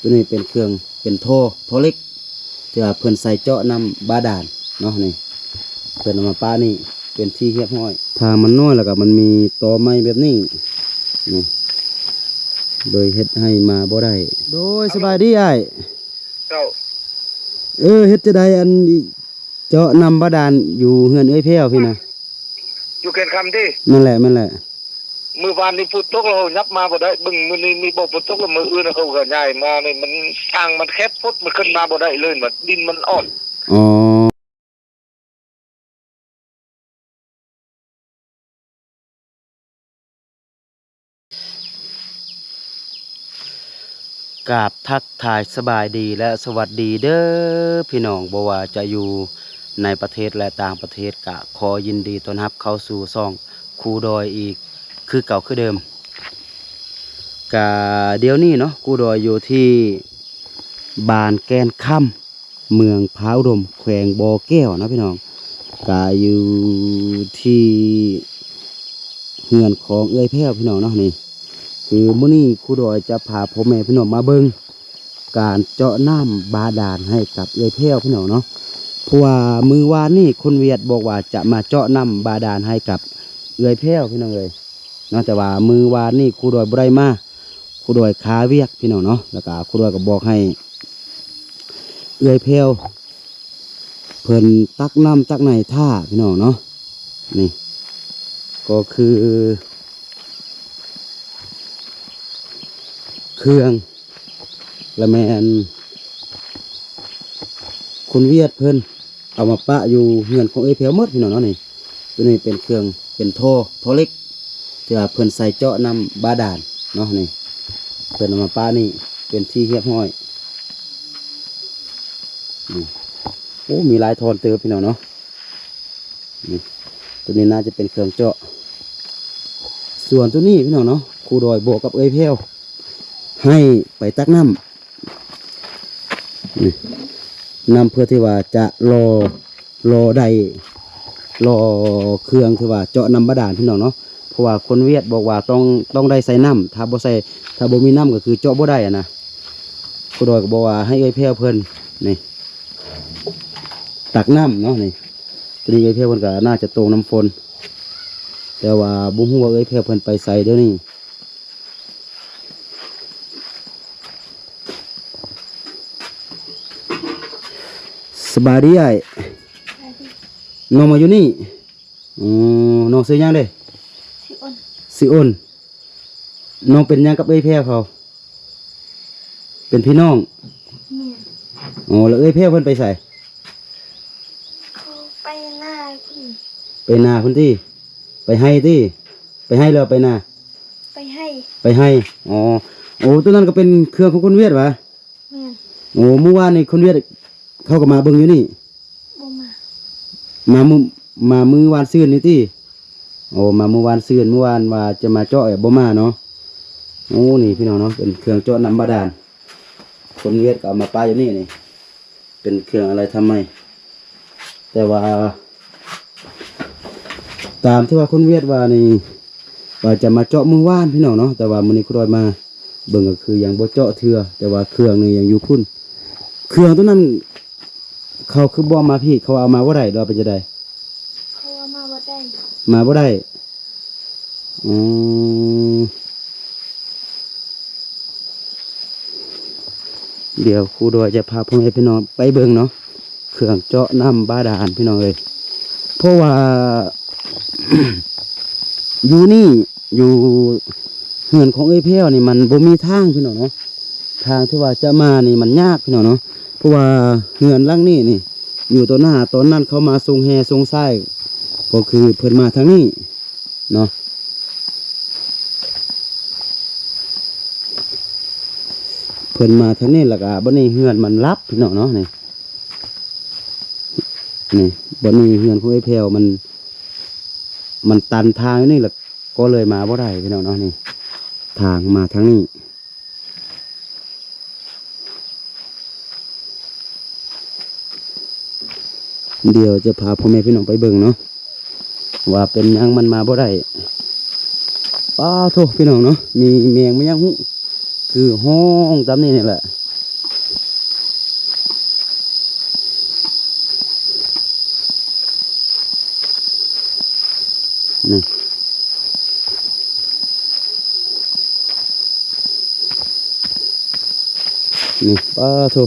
ຕົວນີ້ເປັນເຄື່ອງ ເປັນທໍ່ ທໍ່ເຫຼັກ ທີ່ວ່າເພິ່ນໃສ່ເຈາະນ້ຳບາດານເນາະ. ນີ້ ເພິ່ນເອົາມາປະນີ້ເປັນທີ່ຮຽບຮ້ອຍ. ທາງມັນນ້ອຍ ແລ້ວກໍມັນມີຕໍໄມ້ແບບນີ້ເນາະ ເລີຍເຮັດໃຫ້ມາບໍ່ໄດ້. ໂດຍ ສະບາຍດີອ້າຍ. ເຈົ້າ. ເອີ ເຮັດຈັ່ງໃດ ອັນ ເຈາະນ້ຳບາດານຢູ່ເຮືອນເອື້ອຍແພ້ວພີ້ນະ? ຢູ່ແກ່ນຄຳຕິ? ແມ່ນແຫຼະ ແມ່ນແຫຼະ. ມື້ວານນີ້ຝົນຕົກແລ້ວ ຍັບມາບໍ່ໄດ້. ເບິ່ງມື້ນີ້ມີບໍ່ຝົນຕົກແລ້ວ ມື້ອື່ນເຂົາກໍຍ້າຍມານີ້ ມັນ ທາງມັນແຄບໂພດ ມັນຂຶ້ນມາບໍ່ໄດ້ເລີຍ ມັນ ດິນມັນອ່ອນ. ອໍ. ກາບທັກທາຍສະບາຍດີ ແລະ ສະຫວັດດີເດີພີ່ນ້ອງ, ບໍ່ວ່າຈະຢູ່ໃນປະເທດ ແລະ ຕ່າງປະເທດ ກະຂໍຍິນດີຕ້ອນຮັບເຂົ້າສູ່ຊ່ອງຄູດອຍອີກຄືເກົ່າຄືເດີມ. ກະດຽວນີ້ເນາະ ຄູດອຍຢູ່ທີ່ບ້ານແກ່ນຄຳ ເມືອງຜາອຸດົມ ແຂວງບໍ່ແກ້ວເນາະພີ່ນ້ອງ, ກະຢູ່ທີ່ເຮືອນຂອງເອື້ອຍແພ້ວພີ່ນ້ອງເນາະ. ນີ້ຄືມື້ນີ້ຄູດອຍຈະພາພໍ່ແມ່ພີ່ນ້ອງມາເບິ່ງການເຈາະນ້ຳບາດານໃຫ້ກັບເອື້ອຍແພ້ວພີ່ນ້ອງເນາະ, ເພາະວ່າມື້ວານນີ້ຄົນຫວຽດບອກວ່າຈະມາເຈາະນ້ຳບາດານໃຫ້ກັບເອື້ອຍແພ້ວພີ່ນ້ອງເອີຍເນາະ, ແຕ່ວ່າມື້ວານນີ້ຄູດອຍບໍ່ໄດ້ມາ ຄູດອຍຄາວຽກພີ່ນ້ອງເນາະ, ແລ້ວກະຄູດອຍກໍບອກໃຫ້ເອື້ອຍແພ້ວເພິ່ນຕັກນ້ຳຕັກໃນຖ້າພີ່ນ້ອງເນາະ. ນີ້ກໍຄືເຄື່ອງ ລະແມ່ນຄົນຫວຽດເພິ່ນ ເອົາມາປະຢູ່ເຮືອນຂອງເອື້ອຍແພ້ວໝົດພີ່ນ້ອງເນາະ. ນີ້ ຕົວນີ້ເປັນເຄື່ອງ ເປັນທໍ່ ທໍ່ເຫຼັກ ທີ່ວ່າເພິ່ນໃສ່ເຈາະນ້ຳບາດານເນາະ. ນີ້ ເພິ່ນເອົາມາປະນີ້ເປັນທີ່ຮຽບຮ້ອຍ. ນີ້ ໂອ້ ມີຫຼາຍທ່ອນເຕີບພີ່ນ້ອງເນາະ. ນີ້ ຕົວນີ້ໜ້າຈະເປັນເຄື່ອງເຈາະ. ສ່ວນຕົວນີ້ພີ່ນ້ອງເນາະ ຄູດອຍບອກກັບເອື້ອຍແພ້ວໃຫ້ໄປຕັກນ້ຳ ນີ້ ນ້ຳເພື່ອທີ່ວ່າຈະລໍ ລໍໄດ້ ລໍເຄື່ອງທີ່ວ່າເຈາະນ້ຳບາດານພີ່ນ້ອງເນາະ, ເພາະວ່າຄົນຫວຽດບອກວ່າຕ້ອງ ຕ້ອງໄດ້ໃສ່ນ້ຳ, ຖ້າບໍ່ໃສ່ ຖ້າບໍ່ມີນ້ຳກໍຄືເຈາະບໍ່ໄດ້ຫັ້ນນະ. ຄູດອຍກໍບອກວ່າໃຫ້ເອື້ອຍແພ້ວເພິ່ນນີ້ ຕັກນ້ຳເນາະ. ນີ້ ຕົວນີ້ເອື້ອຍແພ້ວເພິ່ນກໍໜ້າຈະຕົງນ້ຳຝົນ, ແຕ່ວ່າບໍ່ຮູ້ວ່າເອື້ອຍແພ້ວເພິ່ນໄປໃສດຽວນີ້. ສະບາຍດີອ້າຍ. ນ້ອງມາຢູ່ນີ້? ອໍ ນ້ອງຊື່ຫຍັງເດ? ຊື່ອົນ. ຊື່ອົນ. ນ້ອງເປັນຫຍັງກັບເອື້ອຍແພ້ວເຂົາ? ເປັນພີ່ນ້ອງ? ແມ່ນ. ອໍ ແລ້ວເອື້ອຍແພ້ວເພິ່ນໄປໃສ? ເຂົາໄປນາພຸ້ນ. ໄປນາພຸ້ນຕິ? ໄປໄຮ່ຕິ? ໄປໄຮ່ຫຼືວ່າໄປນາ? ໄປໄຮ່. ໄປໄຮ່. ອໍ ໂອ້ ຕົວນັ້ນກໍເປັນເຄື່ອງຂອງຄົນຫວຽດຫວາ? ແມ່ນ. ໂອ້ ມື້ວານນີ້ຄົນຫວຽດເຂົາກໍມາເບິ່ງຢູ່ນີ້? ບໍ່ມາ. ມາມື້ ມາມື້ວານຊືນນີ້ຕິ? ໂອ້ ມາມື້ວານຊືນ ມື້ວານວ່າຈະມາເຈາະ ບໍ່ມາເນາະ. ໂອ້ ນີ້ພີ່ນ້ອງເນາະ ເປັນເຄື່ອງເຈາະນ້ຳບາດານ ຄົນຫວຽດກໍເອົາມາປະຢູ່ນີ້ນີ້ ເປັນເຄື່ອງອາໄລທຳໄມ ແຕ່ວ່າ ຕາມທີ່ວ່າຄົນຫວຽດວ່ານີ້ ວ່າຈະມາເຈາະມື້ວານພີ່ນ້ອງເນາະ, ແຕ່ວ່າມື້ນີ້ຄູດອຍມາເບິ່ງກໍຄືຍັງບໍ່ເຈາະເທື່ອ, ແຕ່ວ່າເຄື່ອງນີ້ຍັງຢູ່ພຸ້ນ. ເຄື່ອງຕົວນັ້ນເຂົາຄືບໍ່ເອົາມາພີ້? ເຂົາເອົາມາບໍ່ໄດ້ ຫຼືວ່າເປັນຈັ່ງໃດ? ເຂົາເອົາມາບໍ່ໄດ້. ມາບໍ່ໄດ້. ອໍ ດຽວຄູດອຍຈະພາພໍ່ແມ່ພີ່ນ້ອງໄປເບິ່ງເນາະ ເຄື່ອງເຈາະນ້ຳບາດານພີ່ນ້ອງເອີຍ. ເພາະວ່າ ຢູ່ນີ້ ຢູ່ເຮືອນຂອງເອື້ອຍແພ້ວນີ້ ມັນບໍ່ມີທາງພີ່ນ້ອງເນາະ, ທາງທີ່ວ່າຈະມານີ້ມັນຍາກພີ່ນ້ອງເນາະ. ເພາະວ່າເຮືອນຫຼັງນີ້ນີ້ ຢູ່ຕໍ່ໜ້າ ຕອນນັ້ນເຂົາມາສົ່ງແຮ່ສົ່ງຊາຍ ກໍຄືເພິ່ນມາທາງນີ້ເນາະ. ເພິ່ນມາທາງນີ້ ແລ້ວກໍບັດນີ້ເຮືອນມັນລັບພີ່ນ້ອງເນາະ. ນີ້ ນີ້ ບັດນີ້ເຮືອນຂອງເອື້ອຍແພ້ວມັນ ມັນຕັນທາງຢູ່ນີ້ ແລ້ວກໍເລີຍມາບໍ່ໄດ້ພີ່ນ້ອງເນາະ. ນີ້ ທາງມາທາງນີ້ ດຽວຈະພາພໍ່ແມ່ພີ່ນ້ອງໄປເບິ່ງເນາະ ວ່າເປັນຫຍັງມັນມາບໍ່ໄດ້. ປາໂທ້ ພີ່ນ້ອງເນາະ ມີແມງມາຫຍັງຮູ້ ຄືຮ້ອງຕາມນີ້ນີ້ແຫຼະ. ນີ້ ນີ້ ປາໂທ້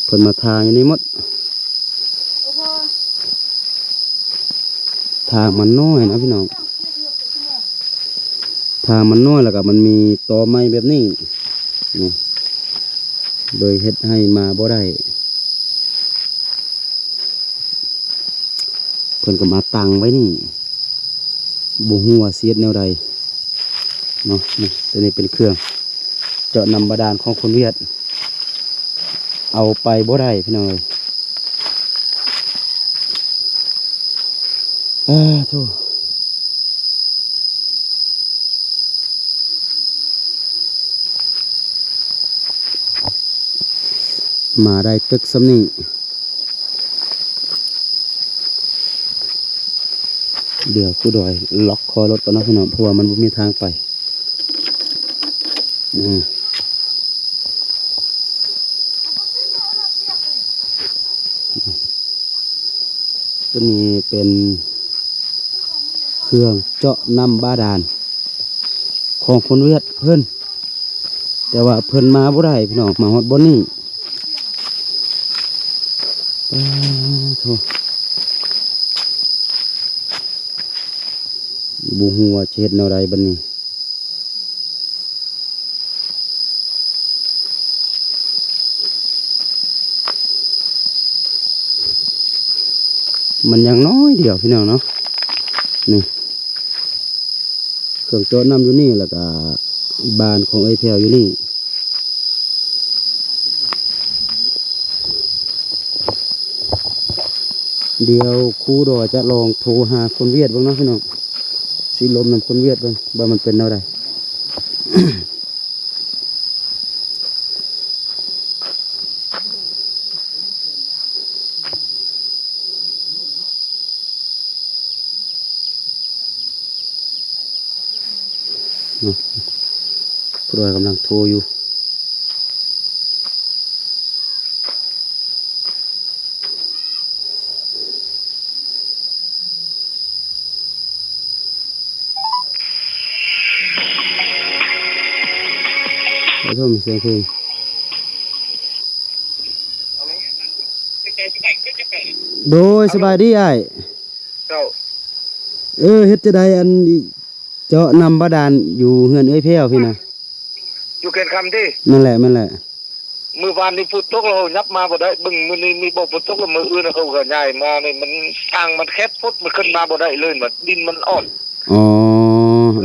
ເພິ່ນມາຖາງຢູ່ນີ້ໝົດ. ທາງມັນນ້ອຍນະພີ່ນ້ອງ ທາງມັນນ້ອຍ ແລ້ວກໍມັນມີຕໍໄມ້ແບບນີ້ ນີ້ ເລີຍເຮັດໃຫ້ມາບໍ່ໄດ້. ເພິ່ນກໍມາຕັ້ງໄວ້ນີ້ ບໍ່ຮູ້ວ່າຊິເຮັດແນວໃດເນາະ. ນີ້ ໂຕນີ້ເປັນເຄື່ອງເຈາະນ້ຳບາດານຂອງຄົນຫວຽດ ເອົາໄປບໍ່ໄດ້ພີ່ນ້ອງເອີຍ. ອາໂທ້ ມາໄດ້ຕຶກສ່ຳນີ້ ດຽວຄູດອຍລັອກຄໍລົດກ່ອນເນາະພີ່ນ້ອງ ເພາະວ່າມັນບໍ່ມີທາງໄປ. ອືມ ໂຕນີ້ເປັນເຄື່ອງເຈາະນ້ຳບາດານຂອງຄົນຫວຽດເພິ່ນ ແຕ່ວ່າເພິ່ນມາບໍ່ໄດ້ພີ່ນ້ອງ ມາຮອດບ່ອນນີ້. ປາໂທ້ ບໍ່ຮູ້ວ່າຈະເຮັດແນວໃດບັດນີ້. ມັນຍັງນ້ອຍດຽວພີ່ນ້ອງເນາະ ນີ້ ເຄື່ອງເຈາະນ້ຳຢູ່ນີ້ ແລ້ວກະບ້ານຂອງເອື້ອຍແພ້ວຢູ່ນີ້. ດຽວຄູດອຍຈະລອງໂທຫາຄົນຫວຽດເບິ່ງເນາະພີ່ນ້ອງ ຊິລົມນຳຄົນຫວຽດເບິ່ງວ່າມັນເປັນແນວໃດ. ເນາະ ຜູ້ດອຍກຳລັງໂທຢູ່. ໂອ້ໂຫ ມີສຽງເພງ. ໂດຍ ສະບາຍດີອ້າຍ. ເຈົ້າ. ເອີ ເຮັດຈັ່ງໃດ ອັນ ເຈາະນ້ຳບາດານຢູ່ເຮືອນເອື້ອຍແພ້ວພີ້ນະ? ຢູ່ແກ່ນຄຳຕິ? ແມ່ນແຫຼະ ແມ່ນແຫຼະ. ມື້ວານນີ້ຝົນຕົກແລ້ວ ຍັບມາບໍ່ໄດ້. ເບິ່ງມື້ນີ້ມີບໍ່ຝົນຕົກແລ້ວ ມື້ອື່ນເຂົາກໍຍ້າຍມານີ້ ມັນທາງມັນແຄບໂພດ ມັນຂຶ້ນມາບໍ່ໄດ້ເລີຍ ມັນດິນມັນອ່ອນ. ອໍ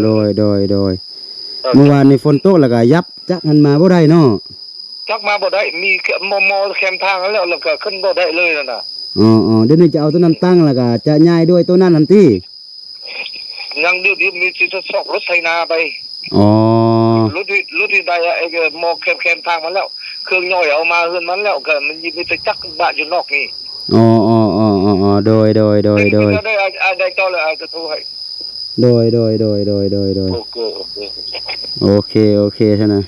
ໂດຍ ໂດຍ ໂດຍ. ເອີ ມື້ວານນີ້ຝົນຕົກແລ້ວກໍຍັບຈັກຫັ້ນມາບໍ່ໄດ້ເນາະ? ຈັກມາບໍ່ໄດ້ ມີແຄ່ມໍ່ໆແຄມທາງຫັ້ນແຫຼ້ວ ແລ້ວກໍຂຶ້ນບໍ່ໄດ້ເລີຍນັ້ນນະ. ອໍໆ ດຽວນີ້ຈະເອົາໂຕນັ້ນຕັ້ງ ແລ້ວກໍຈະຍ້າຍດ້ວຍໂຕນັ້ນຫັ້ນຕິ? ຍັງດຽວນີ້ມີຊິຊອກລົດໄຖນາໄປ. ອໍ ລົດ ລົດໄຖນາ ໄອ້ໝໍ້ແຄມໆທາງມັນແລ້ວ ເຄື່ອງຍ່ອຍເອົາມາເຮືອນມັນແລ້ວ ກໍມັນມີແຕ່ຈັກບາດຢູ່ນອກນີ້. ອໍໆໆໆ ໂດຍໆໆໆ ໄດ້ ໄດ້ເຈົ້າແລ້ວ ອ້າຍຈະໂທໃຫ້. ໂດຍໆໆໆໆ ໂອເຄ ໂອເຄ ໂອເຄ ໂອເຄຊັ້ນນະ.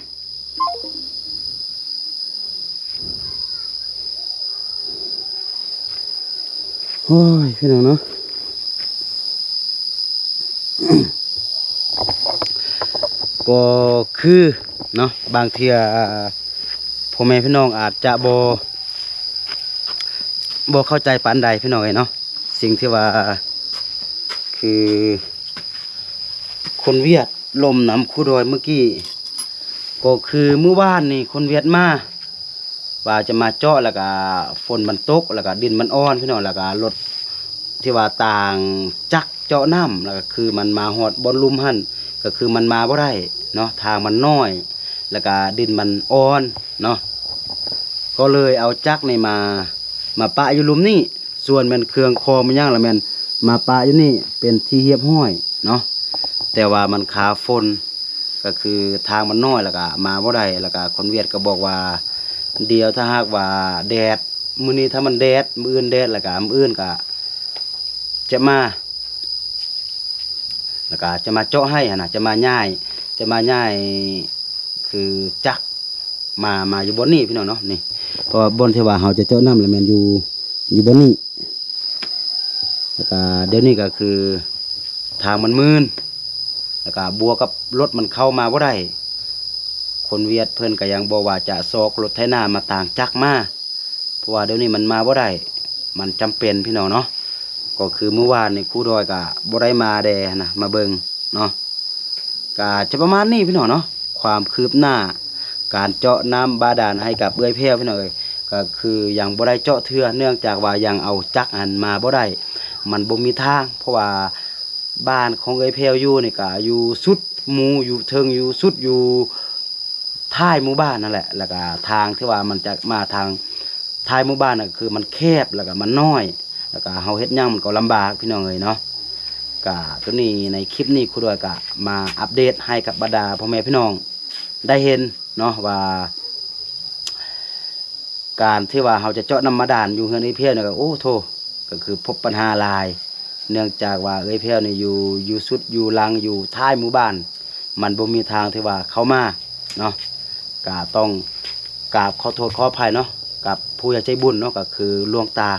ໂອ້ຍ ພີ່ນ້ອງເນາະ ກໍຄືເນາະ ບາງເທື່ອ ອ່າ ພໍ່ແມ່ພີ່ນ້ອງອາດຈະບໍ່ ບໍ່ເຂົ້າໃຈປານໃດ ພີ່ນ້ອງເອີຍເນາະ. ສິ່ງທີ່ວ່າ ຄືຄົນຫວຽດລົມນຳຄູດອຍມື້ກີ້ ກໍຄືມື້ວານນີ້ຄົນຫວຽດມາ ວ່າຈະມາເຈາະ ແລ້ວກະຝົນມັນຕົກ ແລ້ວກະດິນມັນອ່ອນ ພີ່ນ້ອງ ແລ້ວກະລົດທີ່ວ່າຕ່າງຈັກເຈາະນ້ຳ ແລ້ວກະຄືມັນມາຮອດບ່ອນລຸ່ມຫັ້ນ ກໍຄືມັນມາບໍ່ໄດ້ເນາະ ທາງມັນນ້ອຍ ແລ້ວກະດິນມັນອ່ອນເນາະ ກໍເລີຍເອົາຈັກນີ້ມາ ມາປະຢູ່ລຸ່ມນີ້. ສ່ວນແມ່ນເຄື່ອງຂອງແມ່ນຫຍັງລະແມ່ນມາປະຢູ່ນີ້ເປັນທີ່ຮຽບຮ້ອຍເນາະ ແຕ່ວ່າມັນຄາຝົນ ກໍຄືທາງມັນນ້ອຍ ແລ້ວກະມາບໍ່ໄດ້ ແລ້ວກະຄົນຫວຽດກໍບອກວ່າ ດຽວຖ້າຫາກວ່າແດດ ມື້ນີ້ຖ້າມັນແດດ ມື້ອື່ນແດດ ແລ້ວກະມື້ອື່ນກະຈະມາ ແລ້ວກະຈະມາເຈາະໃຫ້ຫັ້ນນະ ຈະມາຍ້າຍ ຈະມາຍ້າຍ ຄືຈັກມາ ມາຢູ່ບ່ອນນີ້ພີ່ນ້ອງເນາະ ນີ້ ເພາະວ່າບ່ອນທີ່ວ່າເຮົາຈະເຈາະນ້ຳລະແມ່ນຢູ່ ຢູ່ບ່ອນນີ້ ແລ້ວກະດຽວນີ້ກໍຄື ທາງມັນມື່ນ ແລ້ວກະບວກກັບລົດມັນເຂົ້າມາບໍ່ໄດ້. ຄົນຫວຽດເພິ່ນກະຍັງບອກວ່າຈະຊອກລົດໄຖນາມາຕາງຈັກມາ ເພາະວ່າດຽວນີ້ມັນມາບໍ່ໄດ້ ມັນຈຳເປັນພີ່ນ້ອງເນາະ. ກໍຄືມື້ວານນີ້ຄູດອຍກະບໍ່ໄດ້ມາແດ່ຫັ້ນນະ ມາເບິ່ງເນາະ. ກະຈະປະມານນີ້ພີ່ນ້ອງເນາະ ຄວາມຄືບໜ້າການເຈາະນ້ຳບາດານໃຫ້ກັບເອື້ອຍແພ້ວພີ່ນ້ອງເອີຍ. ກະຄືຍັງບໍ່ໄດ້ເຈາະເທື່ອ ເນື່ອງຈາກວ່າຍັງເອົາຈັກຫັ້ນມາບໍ່ໄດ້ ມັນບໍ່ມີທາງ ເພາະວ່າບ້ານຂອງເອື້ອຍແພ້ວຢູ່ນີ້ກະຢູ່ສຸດໝູ່ ຢູ່ເທິງ ຢູ່ສຸດຢູ່ ທ້າຍໝູ່ບ້ານຫັ້ນແຫຼະ ແລ້ວກະທາງທີ່ວ່າມັນຈະມາທາງທ້າຍໝູ່ບ້ານນະ ຄືມັນແຄບ ແລ້ວກະມັນນ້ອຍ ແລ້ວກະເຮົາເຮັດຫຍັງມັນກໍລຳບາກພີ່ນ້ອງເອີຍເນາະ. ກະໂຕນີ້ໃນຄລິບນີ້ຄູດອຍກະມາອັບເດດໃຫ້ກັບບັນດາພໍ່ແມ່ພີ່ນ້ອງໄດ້ເຫັນເນາະວ່າ ການທີ່ວ່າເຮົາຈະເຈາະນ້ຳບາດານຢູ່ເຮືອນເອື້ອຍແພ້ວນີ້ກໍ ໂອ້ໂທ້ ກໍຄືພົບບັນຫາຫຼາຍ ເນື່ອງຈາກວ່າເອື້ອຍແພ້ວນີ້ຢູ່ ຢູ່ສຸດຢູ່ຫຼັງ ຢູ່ທ້າຍໝູ່ບ້ານ ມັນບໍ່ມີທາງທີ່ວ່າເຂົ້າມາເນາະ. ກະຕ້ອງກາບຂໍໂທດຂໍອະໄພເນາະ ກັບຜູ້ໃຫຍ່ໃຈບຸນເນາະ ກໍຄືຫຼວງຕາ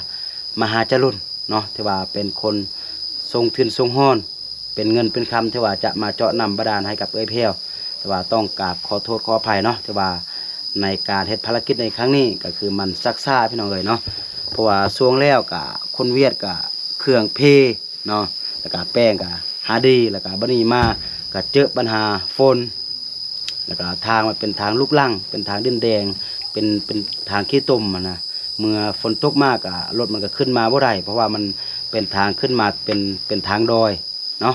ມະຫາຈະລຸນເນາະ ທີ່ວ່າເປັນຄົນຊົງທຶນຊົງຮອນ ເປັນເງິນເປັນຄຳທີ່ວ່າຈະມາເຈາະນ້ຳບາດານໃຫ້ກັບເອື້ອຍແພ້ວ ແຕ່ວ່າຕ້ອງກາບຂໍໂທດຂໍອະໄພເນາະ ທີ່ວ່າໃນການເຮັດພາລະກິດໃນຄັ້ງນີ້ກໍຄືມັນຊັກຊ້າພີ່ນ້ອງເອີຍເນາະ. ເພາະວ່າຊ່ວງແລ້ວກະຄົນຫວຽດກະເຄື່ອງເພເນາະ ແລ້ວກະແປ້ງກະຫາດີ ແລ້ວກະບັດນີ້ມາກະເຈີບັນຫາຝົນ ແລ້ວກະທາງມັນເປັນທາງລູກລັງ ເປັນທາງດິນແດງ ເປັນ ເປັນທາງຂີ້ຕົມຫັ້ນນະ. ເມື່ອຝົນຕົກມາກະລົດມັນກະຂຶ້ນມາບໍ່ໄດ້ ເພາະວ່າມັນເປັນທາງຂຶ້ນມາເປັນ ເປັນທາງດອຍ ເນາະ.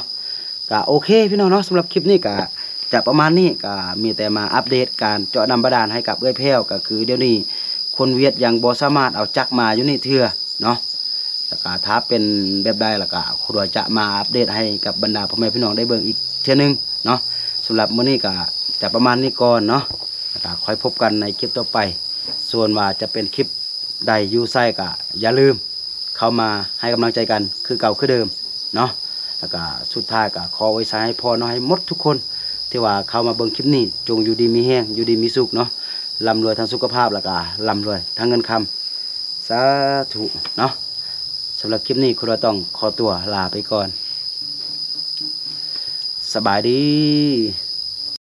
ກະໂອເຄພີ່ນ້ອງເນາະ ສຳລັບຄລິບນີ້ກະຈະປະມານນີ້ ກະມີແຕ່ມາອັບເດດການເຈາະນ້ຳບາດານໃຫ້ກັບເອື້ອຍແພ້ວ ກະຄືດຽວນີ້ຄົນຫວຽດຍັງບໍ່ສາມາດເອົາຈັກມາຢູ່ນີ້ເທື່ອເນາະ. ແລ້ວກະຖ້າເປັນແບບໃດ ແລ້ວກະຄູດອຍຈະມາອັບເດດໃຫ້ກັບບັນດາພໍ່ແມ່ພີ່ນ້ອງໄດ້ເບິ່ງອີກເທື່ອໜຶ່ງເນາະ. ສຳລັບມື້ນີ້ກະຈະປະມານນີ້ກ່ອນເນາະ ແລ້ວກະຄ່ອຍພົບກັນໃນຄລິບຕໍ່ໄປ. ສ່ວນວ່າຈະເປັນຄລິບໃດຢູ່ໃສກະຢ່າລືມ ເຂົ້າມາໃຫ້ກຳລັງໃຈກັນຄືເກົ່າຄືເດີມເນາະ. ແລ້ວກະສຸດທ້າຍກະຂໍອວຍໄຊໃຫ້ພອນເນາະ ໃຫ້ໝົດທຸກຄົນທີ່ວ່າເຂົ້າມາເບິ່ງຄລິບນີ້ ຈົ່ງຢູ່ດີມີແຮງ ຢູ່ດີມີສຸກເນາະ ລ່ຳລວຍທາງສຸຂະພາບ ແລ້ວກະລ່ຳລວຍທາງເງິນຄຳ ສາທຸເນາະ. ສຳລັບຄລິບນີ້ ຄູດອຍຕ້ອງຂໍຕົວລາໄປກ່ອນ ສະບາຍດີ.